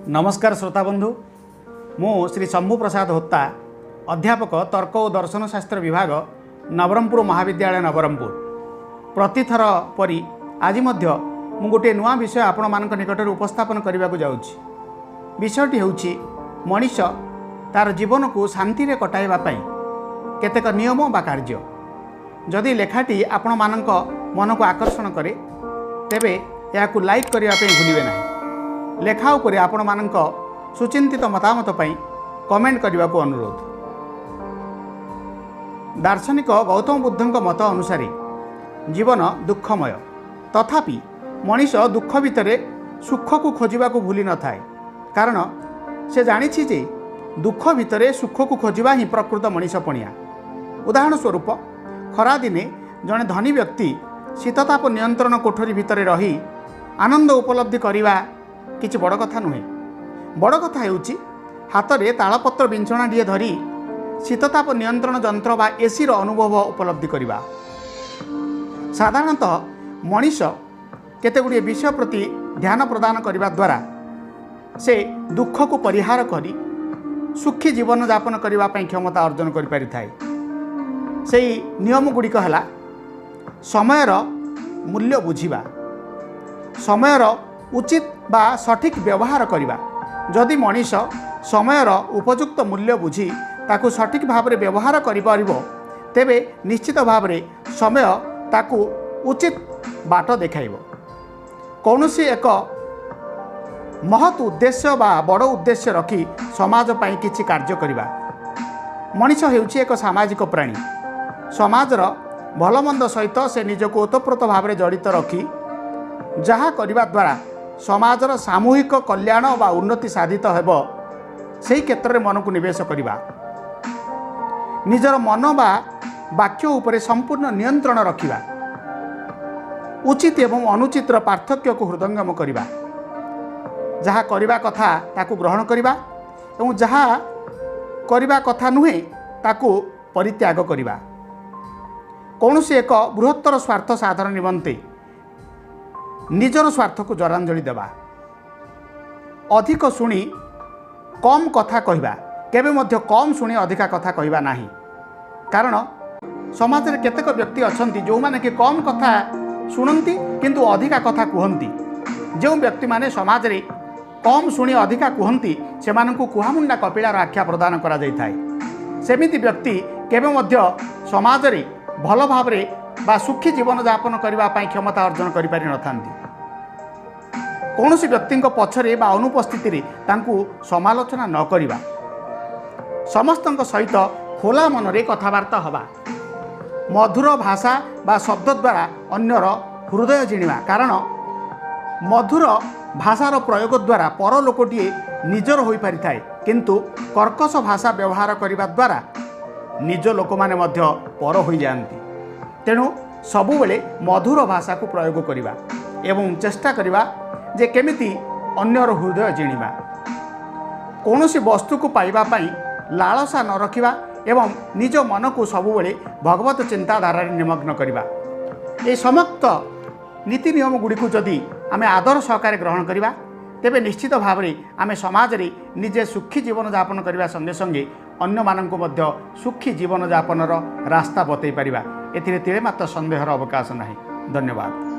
ନମସ୍କାର ଶ୍ରୋତାବନ୍ଧୁ, ମୁଁ ଶ୍ରୀ ଶମ୍ଭୁ ପ୍ରସାଦ ହୋତା, ଅଧ୍ୟାପକ, ତର୍କ ଓ ଦର୍ଶନ ଶାସ୍ତ୍ର ବିଭାଗ, ନବରଙ୍ଗପୁର ମହାବିଦ୍ୟାଳୟ, ନବରଙ୍ଗପୁର। ପ୍ରତିଥର ପରି ଆଜି ମଧ୍ୟ ମୁଁ ଗୋଟିଏ ନୂଆ ବିଷୟ ଆପଣମାନଙ୍କ ନିକଟରେ ଉପସ୍ଥାପନ କରିବାକୁ ଯାଉଛି। ବିଷୟଟି ହେଉଛି ମଣିଷ ତା'ର ଜୀବନକୁ ଶାନ୍ତିରେ କଟାଇବା ପାଇଁ କେତେକ ନିୟମ ବା କାର୍ଯ୍ୟ। ଯଦି ଲେଖାଟି ଆପଣମାନଙ୍କ ମନକୁ ଆକର୍ଷଣ କରେ, ତେବେ ଏହାକୁ ଲାଇକ୍ କରିବା ପାଇଁ ଭୁଲିବେ ନାହିଁ। ଲେଖା ଉପରେ ଆପଣମାନଙ୍କ ସୁଚିନ୍ତିତ ମତାମତ ପାଇଁ କମେଣ୍ଟ କରିବାକୁ ଅନୁରୋଧ। ଦାର୍ଶନିକ ଗୌତମ ବୁଦ୍ଧଙ୍କ ମତ ଅନୁସାରେ ଜୀବନ ଦୁଃଖମୟ, ତଥାପି ମଣିଷ ଦୁଃଖ ଭିତରେ ସୁଖକୁ ଖୋଜିବାକୁ ଭୁଲି ନଥାଏ, କାରଣ ସେ ଜାଣିଛି ଯେ ଦୁଃଖ ଭିତରେ ସୁଖକୁ ଖୋଜିବା ହିଁ ପ୍ରକୃତ ମଣିଷ ପଣିଆ। ଉଦାହରଣ ସ୍ୱରୂପ, ଖରାଦିନେ ଜଣେ ଧନୀ ବ୍ୟକ୍ତି ଶୀତତାପ ନିୟନ୍ତ୍ରଣ କୋଠରୀ ଭିତରେ ରହି ଆନନ୍ଦ ଉପଲବ୍ଧି କରିବା କିଛି ବଡ଼ କଥା ନୁହେଁ। ବଡ଼ କଥା ହେଉଛି ହାତରେ ତାଳପତ୍ର ବିଞ୍ଚଣାଟିଏ ଧରି ଶୀତତାପ ନିୟନ୍ତ୍ରଣ ଯନ୍ତ୍ର ବା ଏସିର ଅନୁଭବ ଉପଲବ୍ଧି କରିବା। ସାଧାରଣତଃ ମଣିଷ କେତେଗୁଡ଼ିଏ ବିଷୟ ପ୍ରତି ଧ୍ୟାନ ପ୍ରଦାନ କରିବା ଦ୍ୱାରା ସେ ଦୁଃଖକୁ ପରିହାର କରି ସୁଖୀ ଜୀବନଯାପନ କରିବା ପାଇଁ କ୍ଷମତା ଅର୍ଜନ କରିପାରିଥାଏ। ସେଇ ନିୟମ ଗୁଡ଼ିକ ହେଲା ସମୟର ମୂଲ୍ୟ ବୁଝିବା, ସମୟର ଉଚିତ ବା ସଠିକ୍ ବ୍ୟବହାର କରିବା। ଯଦି ମଣିଷ ସମୟର ଉପଯୁକ୍ତ ମୂଲ୍ୟ ବୁଝି ତାକୁ ସଠିକ୍ ଭାବରେ ବ୍ୟବହାର କରିପାରିବ, ତେବେ ନିଶ୍ଚିତ ଭାବରେ ସମୟ ତାକୁ ଉଚିତ ବାଟ ଦେଖାଇବ। କୌଣସି ଏକ ମହତ୍ ଉଦ୍ଦେଶ୍ୟ ବା ବଡ଼ ଉଦ୍ଦେଶ୍ୟ ରଖି ସମାଜ ପାଇଁ କିଛି କାର୍ଯ୍ୟ କରିବା। ମଣିଷ ହେଉଛି ଏକ ସାମାଜିକ ପ୍ରାଣୀ। ସମାଜର ଭଲମନ୍ଦ ସହିତ ସେ ନିଜକୁ ଓତପ୍ରୋତ ଭାବରେ ଜଡ଼ିତ ରଖି ଯାହା କରିବା ଦ୍ୱାରା ସମାଜର ସାମୂହିକ କଲ୍ୟାଣ ବା ଉନ୍ନତି ସାଧିତ ହେବ, ସେହି କ୍ଷେତ୍ରରେ ମନକୁ ନିବେଶ କରିବା। ନିଜର ମନ ବା ବାକ୍ୟ ଉପରେ ସମ୍ପୂର୍ଣ୍ଣ ନିୟନ୍ତ୍ରଣ ରଖିବା। ଉଚିତ ଏବଂ ଅନୁଚିତର ପାର୍ଥକ୍ୟକୁ ହୃଦୟଙ୍ଗମ କରିବା। ଯାହା କରିବା କଥା ତାକୁ ଗ୍ରହଣ କରିବା ଏବଂ ଯାହା କରିବା କଥା ନୁହେଁ ତାକୁ ପରିତ୍ୟାଗ କରିବା। କୌଣସି ଏକ ବୃହତ୍ତର ସ୍ୱାର୍ଥ ସାଧନ ନିମନ୍ତେ ନିଜର ସ୍ୱାର୍ଥକୁ ଜଳାଞ୍ଜଳି ଦେବା। ଅଧିକ ଶୁଣି କମ୍ କଥା କହିବା। କେବେ ମଧ୍ୟ କମ୍ ଶୁଣି ଅଧିକା କଥା କହିବା ନାହିଁ, କାରଣ ସମାଜରେ କେତେକ ବ୍ୟକ୍ତି ଅଛନ୍ତି ଯେଉଁମାନେ କି କମ୍ କଥା ଶୁଣନ୍ତି କିନ୍ତୁ ଅଧିକା କଥା କୁହନ୍ତି। ଯେଉଁ ବ୍ୟକ୍ତିମାନେ ସମାଜରେ କମ୍ ଶୁଣି ଅଧିକା କୁହନ୍ତି, ସେମାନଙ୍କୁ କୁହାମୁଣ୍ଡା କପିଳାର ଆଖ୍ୟା ପ୍ରଦାନ କରାଯାଇଥାଏ। ସେମିତି ବ୍ୟକ୍ତି କେବେ ମଧ୍ୟ ସମାଜରେ ଭଲ ଭାବରେ ବା ସୁଖୀ ଜୀବନଯାପନ କରିବା ପାଇଁ କ୍ଷମତା ଅର୍ଜନ କରିପାରିନଥାନ୍ତି। କୌଣସି ବ୍ୟକ୍ତିଙ୍କ ପଛରେ ବା ଅନୁପସ୍ଥିତିରେ ତାଙ୍କୁ ସମାଲୋଚନା ନ କରିବା। ସମସ୍ତଙ୍କ ସହିତ ଖୋଲା ମନରେ କଥାବାର୍ତ୍ତା ହେବା। ମଧୁର ଭାଷା ବା ଶବ୍ଦ ଦ୍ୱାରା ଅନ୍ୟର ହୃଦୟ ଜିଣିବା, କାରଣ ମଧୁର ଭାଷାର ପ୍ରୟୋଗ ଦ୍ୱାରା ପର ଲୋକଟିଏ ନିଜର ହୋଇପାରିଥାଏ, କିନ୍ତୁ କର୍କଶ ଭାଷା ବ୍ୟବହାର କରିବା ଦ୍ୱାରା ନିଜ ଲୋକମାନେ ମଧ୍ୟ ପର ହୋଇଯାଆନ୍ତି। ତେଣୁ ସବୁବେଳେ ମଧୁର ଭାଷାକୁ ପ୍ରୟୋଗ କରିବା ଏବଂ ଚେଷ୍ଟା କରିବା ଯେ କେମିତି ଅନ୍ୟର ହୃଦୟ ଜିଣିବା। କୌଣସି ବସ୍ତୁକୁ ପାଇବା ପାଇଁ ଲାଳସା ନ ରଖିବା ଏବଂ ନିଜ ମନକୁ ସବୁବେଳେ ଭଗବତ ଚିନ୍ତାଧାରାରେ ନିମଗ୍ନ କରିବା। ଏହି ସମସ୍ତ ନୀତି ନିୟମ ଗୁଡ଼ିକୁ ଯଦି ଆମେ ଆଦର ସହକାରେ ଗ୍ରହଣ କରିବା, ତେବେ ନିଶ୍ଚିତ ଭାବରେ ଆମେ ସମାଜରେ ନିଜେ ସୁଖୀ ଜୀବନଯାପନ କରିବା ସଙ୍ଗେ ସଙ୍ଗେ ଅନ୍ୟମାନଙ୍କୁ ମଧ୍ୟ ସୁଖୀ ଜୀବନଯାପନର ରାସ୍ତା ବତାଇ ପାରିବା। ଏଥିରେ ତିଳେ ମାତ୍ର ସନ୍ଦେହର ଅବକାଶ ନାହିଁ। ଧନ୍ୟବାଦ।